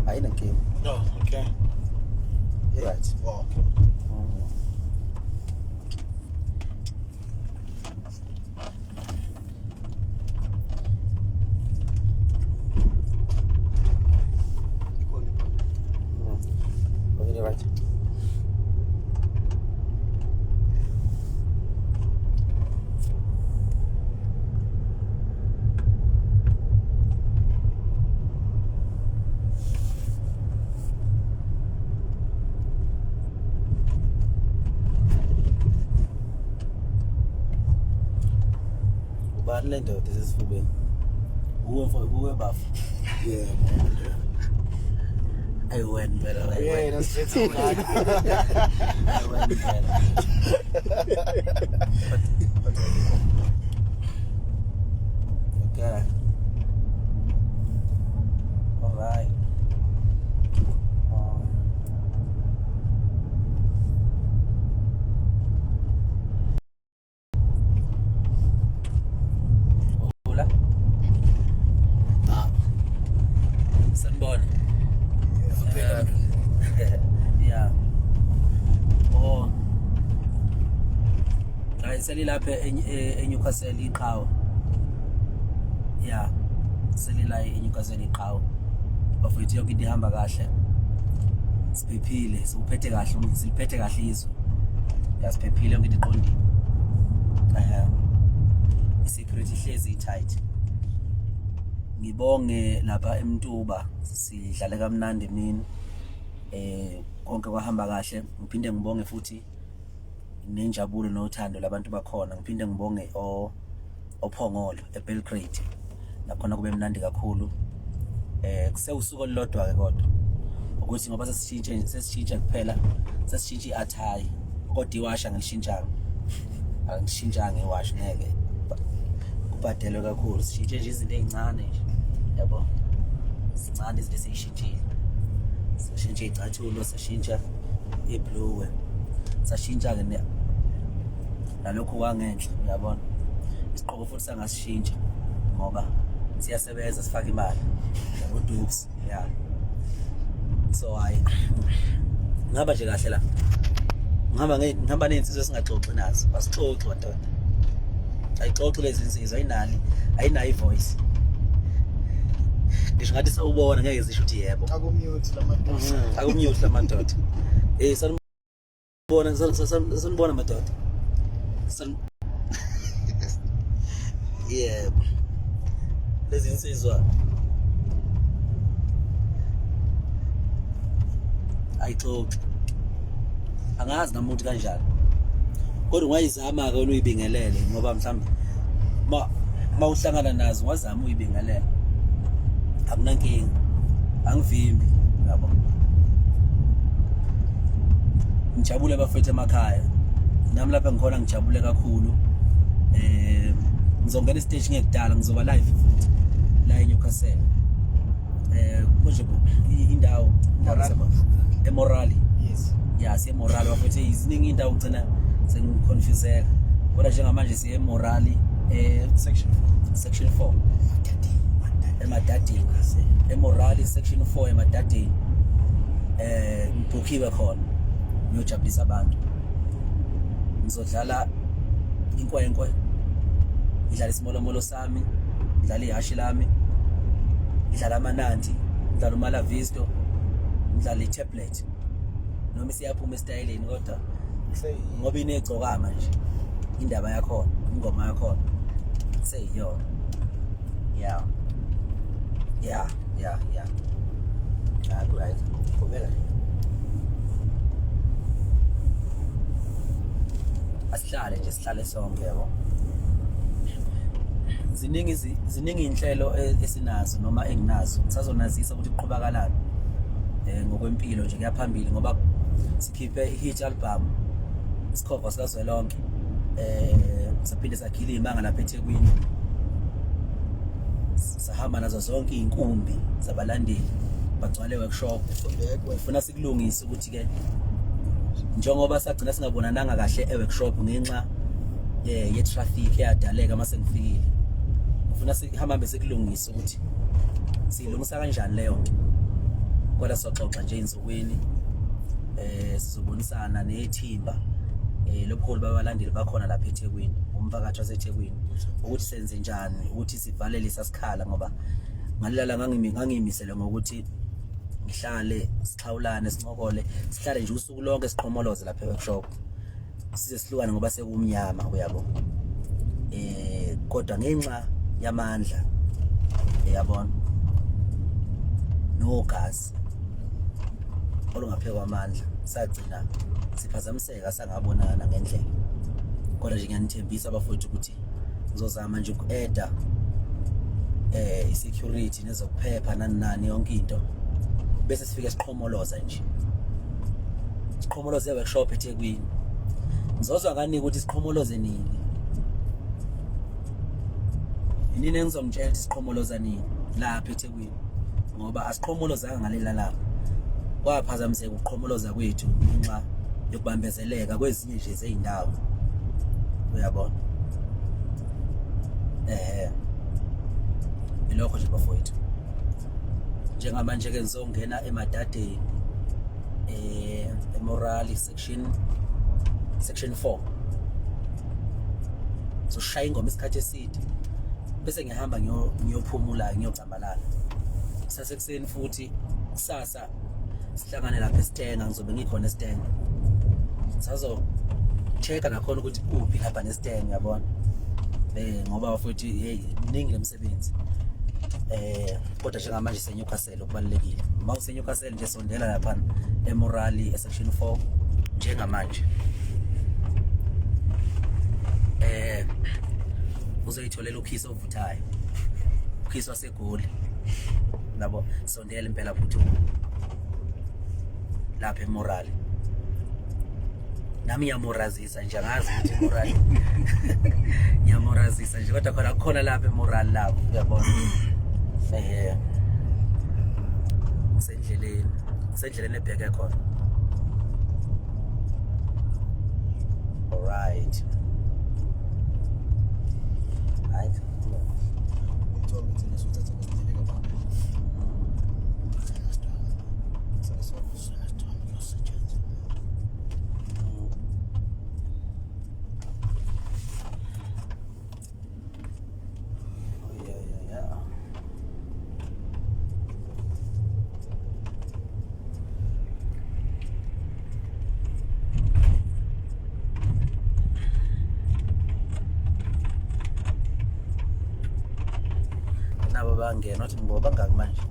Ayinankinga. No, okay. Right. Wow. Ikhona, ikhona. Okay, right. Ubani le ndoda esesifubeni? Uwe mfo, uwe bafo. Yeah. Ayiwena impela, Yeah, ayiwena. that's it. Ayiwena impela. Okay. All right. Hola. Ah. Sanibona. Yeah. Oh. Hayi, selilapha eNewcastle iqhawe. Yeah. Selila eNewcastle iqhawe. Bafowethu, yonke into ihamba kahle. Siphephile, siwuphethe kahle, siliphethe kahle izwe. Yasiphephile, yonke into iqondile. Eh. I-security ihlezi i-tight. Ngibonge lapha eMtuba, sidlale kamnandi emini. Konke kwahamba kahle. Ngiphinde ngibonge futhi nenjabulo nothando labantu bakhona. Ngiphinde ngibonge o oPhongolo eBelgrade, nakhona kube mnandi kakhulu. Kusewusuku olulodwa ke, kodwa ukuthi ngoba sesishintshe kuphela, sesishintshe i-attire, kodwa iwasha ngilishintshanga, angishintshanga iwashi, ngeke kubhadelwe kakhulu. Sishintshe nje izinto ey'ncane nje, yabo, zincane izinto esiyishintshile. Sashintsha iy'cathulo, sashintsha ibhulukwe, sashintsha-ke nalokhu kwangenhla, uyabona. Isigqoko futhi sangasishintsha ngoba siyasebenza, sifake imali, yabo, dukes. Yeah, so hayi, ngihamba nje kahle la, ngihamba ney'nsizwa esingaxoxi nazo, asixoxi madoda, ayixoxi lezi nsizwa, ayinali, ayinayo i-voice, ngisho ngathi sawubona ngeke zisho ukuthi yebo. Aku-mute lamadoda. Aku-mute lamadoda. Sanibona, sanibona madoda. Yebo, lezi nsizwa ayixoxi, angazi nami ukuthi kanjani, kodwa ungayizama-ke wena uyibingelele, ngoba mhlawumbe ma ma uhlangana nazo ungazama uyibingelele, akunankinga, angivimbi, yabo. Ngijabule bafethu emakhaya, nami lapha ngikhona ngijabule kakhulu. Ngizongena isiteshi ngekudala, ngizoba live futhi la eNewcastle. Konje indawo eMorali. Yes. Ya, siye eMorali bafethu, iziningi indawo, ngicina sengiconfuseka, kodwa njengamanje siye eMorali, Section 4. Section 4 eMadadini, eMorali section 4 eMadadini. Ngibhukhiwe khona, ngiyojabulisa abantu. Ngizodlala inkwenkwe, ngidlala isimolomolo sami, ngidlala ihashi lami, ngidlala amananti, ngidlala umalavisto, ngidlala i-tablet, noma isiyaphuma esitayeleni, kodwa ngoba inegcokama nje indaba yakhona, ingoma yakhona seyiyona. Yeah, ah, right, qhubeka, asihlale nje, sihlale sonke, yabo. Ziningi inhlelo esinazo noma enginazo, ngisazonazisa ukuthi kuqhubakalani ngokwempilo nje kuyaphambili, ngoba sikhiphe i-hit album, Isikhova Sikazwelonke, saphinde sakhila imanga lapha eThekwini, sahamba nazo zonke iy'nkumbi zabalandeli, bagcwale workshop. Ngifuna sikulungise ukuthi ke njengoba sagcina singabonananga kahle e-workshop ngenxa ye-traffic eyadaleka uma sengifikile, ngifuna sihambe sikulungise ukuthi siyilungisa kanjani leyo nto. Kodwa soxoxa nje insukwini sizobonisana nethimba lobuholi babalandeli bakhona lapha eThekwini, umphakathi waseThekwini, ukuthi senze njani ukuthi sivale lesa sikhala, ngoba ngalala ngangiyimisele ngokuthi ngihlale sixhawulane sincokole sihlale nje usuku lonke siqhomoloze lapha e-workshop size sihlukane ngoba sekumnyama, uyabo. Kodwa ngenxa yamandla, uyabona, nogazi olungaphekwa amandla, sagcina siphazamiseka sangabonana ngendlela. Kodwa nje ngiyanithembisa bafowethu ukuthi ngizozama nje uku-eda i-security nezokuphepha nani nani yonke into, bese sifike siqhomoloza nje, siqhomoloze e-workshop eThekwini. Ngizozwa ngani ukuthi siqhomoloze nini, yinini engizongitshela ukuthi siqhomoloza nini lapha eThekwini, ngoba asiqhomolozanga ngalela langa, kwaphazamiseka ukuqhomoloza kwethu ngenxa yokubambezeleka kwezinye nje zey'ndawo, uyabona. Ilokho nje bafowethu. Njengamanje ke ngizongena eMadadeni, eMorali section 4, zoshaya ingoma isikhathi eside, bese ngihamba ngiyophumula, ngiyocambalala kusasekuseni. Futhi kusasa sihlangane lapha esitenga, ngizobe ngikhona esitenga, sazo check nakhona ukuthi kuphi lapha nesitenga, yabona, ngoba futhi hey, mningi lemsebenzi. Kodwa njengamanje seNewcastle, okubalulekile uma useNewcastle nje, sondela lapha eMorali esection 4 njengamanje, uzoyitholela ukhisi ovuthayo, ukhisi waseGoli labo. Sondela impela futhi lapha eMorali. Nami ngiyamorazisa nje, angazi ukuthi iMorali ngiyamorazisa nje, kodwa khona kukhona lapha eMorali lapho, uyabona. Sendleleni, sendleleni ebheke khona. Alright, right. Ithombe thina sothatha ngesiteleka abantu. Kuyosetshenzwa. Oh, yeah. Nabo bangena wathi ngibo bangaki manje?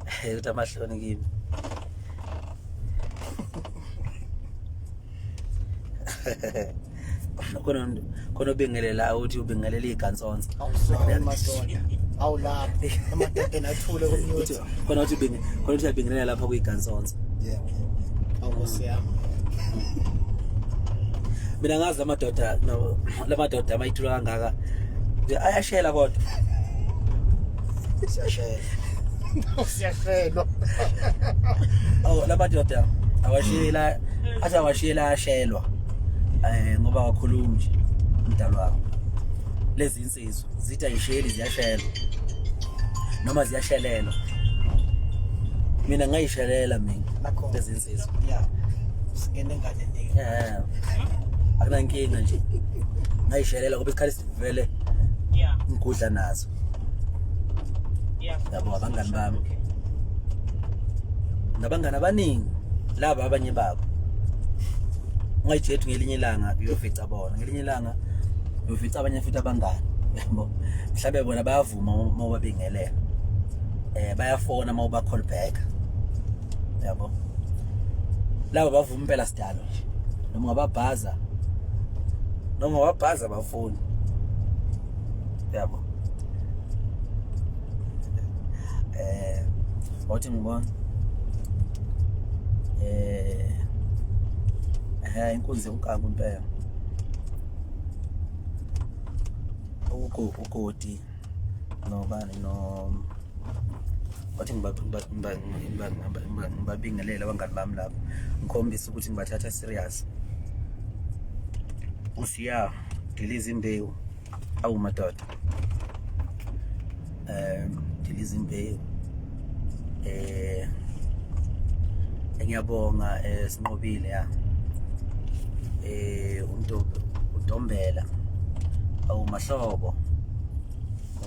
Hey, uthi amahloni kimi. Khona ubingelela, uthi ubingelela igansonsa. Awusona madoda. Awulapho. Emadodeni athule kumute. Khona uthi khona uthi uyabingelela lapha kuyigansonsa. Yebo. Awu yami. Mina ngazi amadoda, no, lamadoda amayithula kangaka ayashela kodwa. Siyashela. Siyashelwa. Awu, lamadoda awashela, athi awashela, ayashelwa. Ngoba wakhuluma nje umdalo wakho. Lezi insizwa zithi ayisheli, ziyashelwa noma ziyashelelwa. Mina ngayishelela mina Nakhona. lezi insizwa. Yeah. Singene ngane nike. Akunankinga nje, ngayishelela ngoba isikhathi sivele ngigudla nazo. Yabo, abangani bami. Nabangani abaningi laba, abanye babo ungayijethi, ngelinye ilanga uyofica bona, ngelinye ilanga uyofica abanye futhi abangani, yabo. Mhlawumbe bona bayavuma uma ubabingelela, bayafona uma uba call back, yabo. Laba bavuma impela sidalo nje, noma ungababhaza, noma ungababhaza bafuni, yabo. Wathi ngibona inkunzi yonkanku impela, ugo ugodi nobani no wathi ngibabingelele abangani bami lapho, ngikhombise ukuthi ngibathatha serious. Usiya diliza imbewu. Awu madoda. Diliza imbewu. Ngiyabonga sinqobile ya. Untombi uDombela. Awu mahlobo.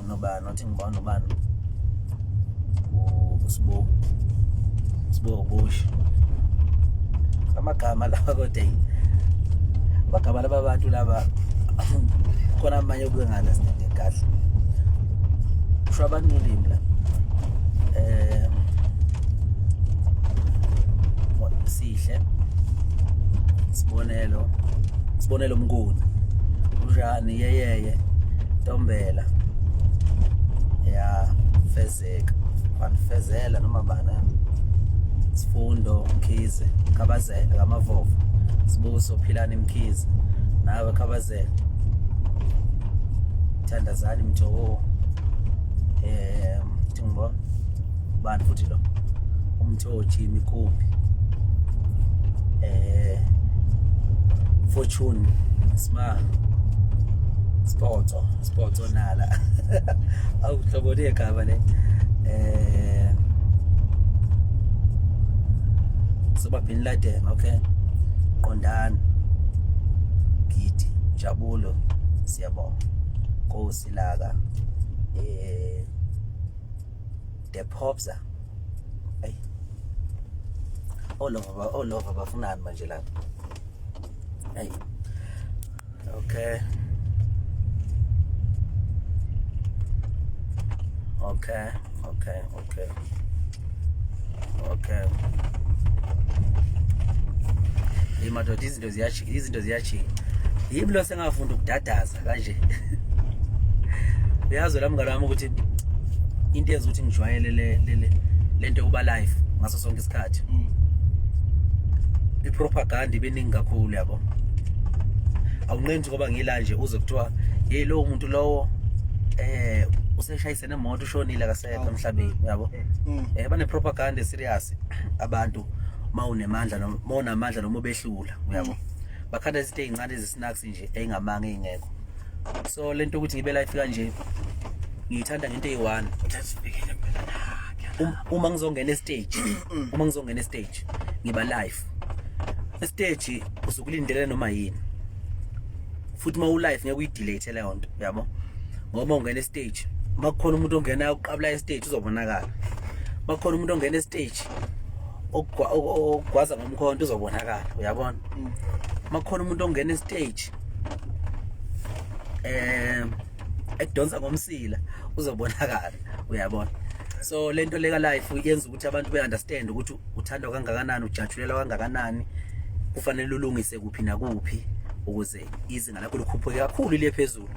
Unobani othi ngibona ubani? uSibu. Sibu Bush. Amagama lawa kodwa amagama laba bantu laba khona amanye okuke nga-understand kahle. Kusho abantu ulimi la. Sihle. Sibonelo. Sibonelo Mnguni. Unjani yeyeye. Ntombela. Ya fezeka. Banifezela noma bana. Sifundo Mkhize, Khabazela kaMavovo. Sibuso Philani Mkhize. Nawe Khabazela. Thandazani Mthoko. Thi ngibona. Bani futhi lo? Umthoji Mikhumbi. Fortune Sma Sporto Sporto nala. Awu hlobo legama le. Soba Bin Laden, okay. Qondani. Gidi, Njabulo, siyabonga. Nkosi laka. The Popsa. Ay. Olova olova bafunani manje lapha? Hey. Okay. Okay, okay, okay. Okay. Hey madoda izinto ziyajika, izinto ziyajika. Yimi lo sengafunda ukudadaza kanje. Uyazi la mngane wami ukuthi into yenza ukuthi ngijwayele le le lento yokuba live ngaso sonke isikhathi. Ipropaganda ibeningi kakhulu yabo. Awunqeni ngoba ngila nje uze kuthiwa hey lowo muntu lowo useshayise nemoto ushonile akasekho emhlabeni yabo. Bane propaganda serious abantu mawunemandla noma mawunamandla noma ubehlula uyabo. Bakhanda izinto ezincane ezisnacks nje engamanga engekho. So lento ukuthi ngibe live kanje ngiyithanda ngento eyi-1. Uma ngizongena estage, uma ngizongena estage ngiba live. Estage usukulindele noma yini. Futhi uma u-live ngeke uyidelete leyo nto, uyabo? Ngoba ungena estage, uma kukhona umuntu ongenayo uqabula estage uzobonakala. Uma kukhona umuntu ongena estage ogwaza ngomkhonto uzobonakala, uyabona? Uma kukhona umuntu ongena estage ekudonsa ngomsila uzobonakala, uyabona? So lento leka life yenza ukuthi abantu be understand ukuthi uthandwa kangakanani, ujatshulelwa kangakanani, kufanele ulungise kuphi nakuphi ukuze izinga lakho likhuphuke kakhulu liye phezulu.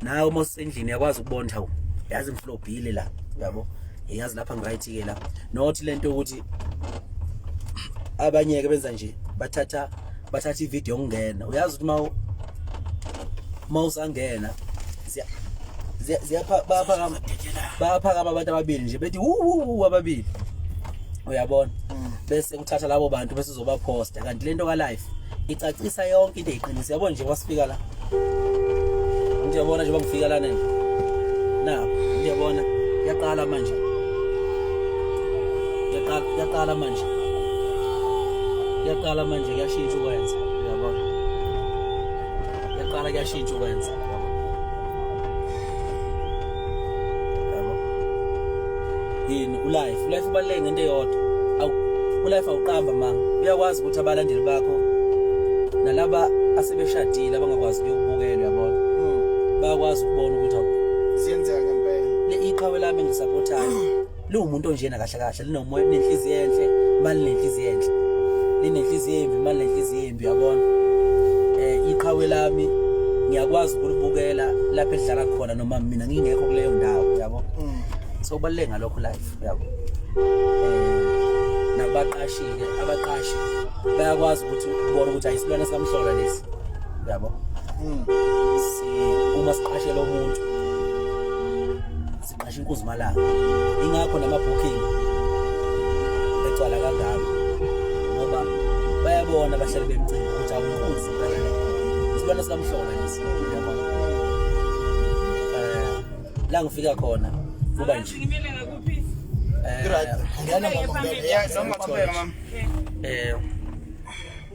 Nawe uma usendlini uyakwazi ukubona hawu yazi ngiflobhile la, uyabo? Yazi lapha ngiright ke la. Not lento ukuthi abanye ke benza nje bathatha ivideo yokungena. Uyazi ukuthi uma usangena bayaphakama abantu ababili nje bethi wu ababili, uyabona? Bese kuthatha labo bantu bese uzobaposta. Kanti lento ka live icacisa yonke into eyiqiniso, yabona nje wasifika la. Ngiyabona nje bangifika lana nje. Na, ngiyabona yaqala manje. Yaqala manje. Yaqala manje kuyashintsha ukwenza, uyabona? Yaqala kuyashintsha ukwenza. Yabo. Yini ulife, ulife ubaluleke ngento eyodwa. Awu ulife awuqamba manga. Uyakwazi ukuthi abalandeli bakho nalaba asebeshadile abangakwazi ukuyokubukela, uyabona? Bayakwazi ukubona ukuthi awu ziyenzeka ngempela. Le iqhawe lami engisupportayo liwumuntu onjena kahle kahle, linomoya, linenhliziyo enhle, mali nenhliziyo enhle, linenhliziyo embi, mali nenhliziyo embi, uyabona? Iqhawe lami ngiyakwazi ukulibukela lapho edlala khona noma mina ngingekho kuleyo ndawo, uyabo? So kubaluleke ngalokho life, uyabo? Nabaqashi-ke, abaqashi bayakwazi ukuthi ubone ukuthi ayisilwane sikamhlola lesi, uyabo? Uma siqashela umuntu siqasha inkunzimalanga, ingakho nama-booking egcwala kangaka, ngoba bayabona abahlali bemcimbi ukuthi awunkunzi impela le. Isilwane sikamhlolo lesi. Yabona. La ngifika khona kuba nje. Ngimele ngakuphi? Eh Ngena mama, ngena. Yeah, noma qhubeka mama.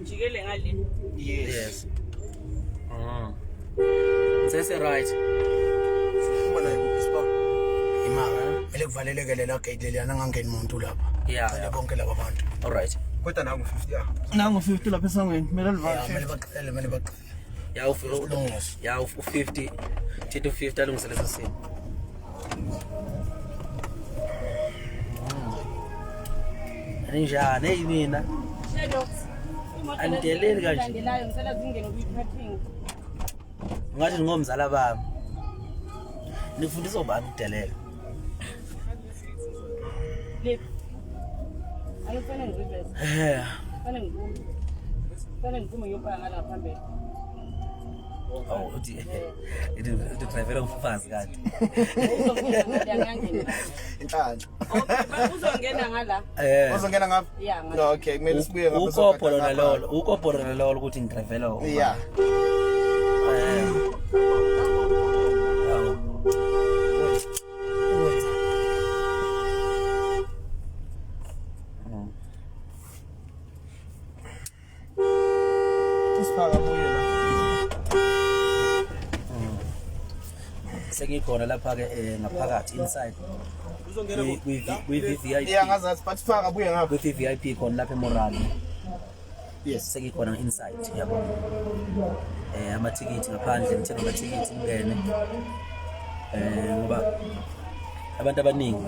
Ngijikele ngale. Yes. Sese right. Ubona kuphi spa? Ima, kumele kuvaleleke lela gate leliyana, angangeni muntu lapha. Yeah. Cele bonke laba bantu. All right. Kodwa nangu 50 ya. Nangu 50 lapha esangweni, kumele Ya, livale. kumele baqele, kumele baqele. Ya ufika Kulungile. ya u50 thethe u50 alungise leso simo. Ninjani hey nina? Shadow. Imoto Angideleli kanje. Landelayo ngisela zingene kwi-parking. Ngathi ngomzala bami. Nifundisa ubani ukudelela? Le. Angifane ngi-reverse. Fanele ngiphume. Fanele ngiphume ngiyopaka ngala phambili. Oh, uthi uthi driver umfazi kanti. Uzongena ngala ngiyangena. Inhlanhla. Okay, uzongena ngala. Uzongena ngapha? Yeah, ngapha. No, okay, kumele sibuye ngapha. Ukopho lona lolo, ukopho lona lolo ukuthi ngidrivela ubani. Yeah. Awu. Sifaka buye la. Sengikhona lapha ke ngaphakathi inside. Kwi VVIP. Yeah, ngazathi but faka buye ngapha. Kwi VVIP khona lapha eMorale. Yes. Sengikhona inside yabo. Amathikithi ngaphandle, ngithenga amathikithi ngene. Ngoba abantu abaningi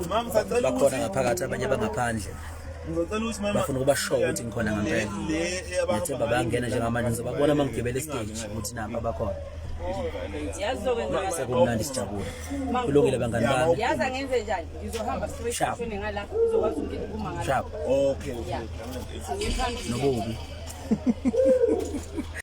Mama sacela bakhona ngaphakathi, abanye bangaphandle. Ngizocela ukuthi mama Bafuna ukuba sure ukuthi ngikhona ngempela. Ngiyethemba bayangena njengamanje, ngizobabona uma ngigibela e-stage ukuthi nampa bakhona. Yazi uzokwenza. Sekumnandi, sijabule. Kulungile bangani bami. Yazi angenze njani? Ngizohamba straight Sharp. ngishone ngala, uzokwazi ukungena uma ngala. Sharp. Okay. Yeah. Ngiphambili. Nobubi.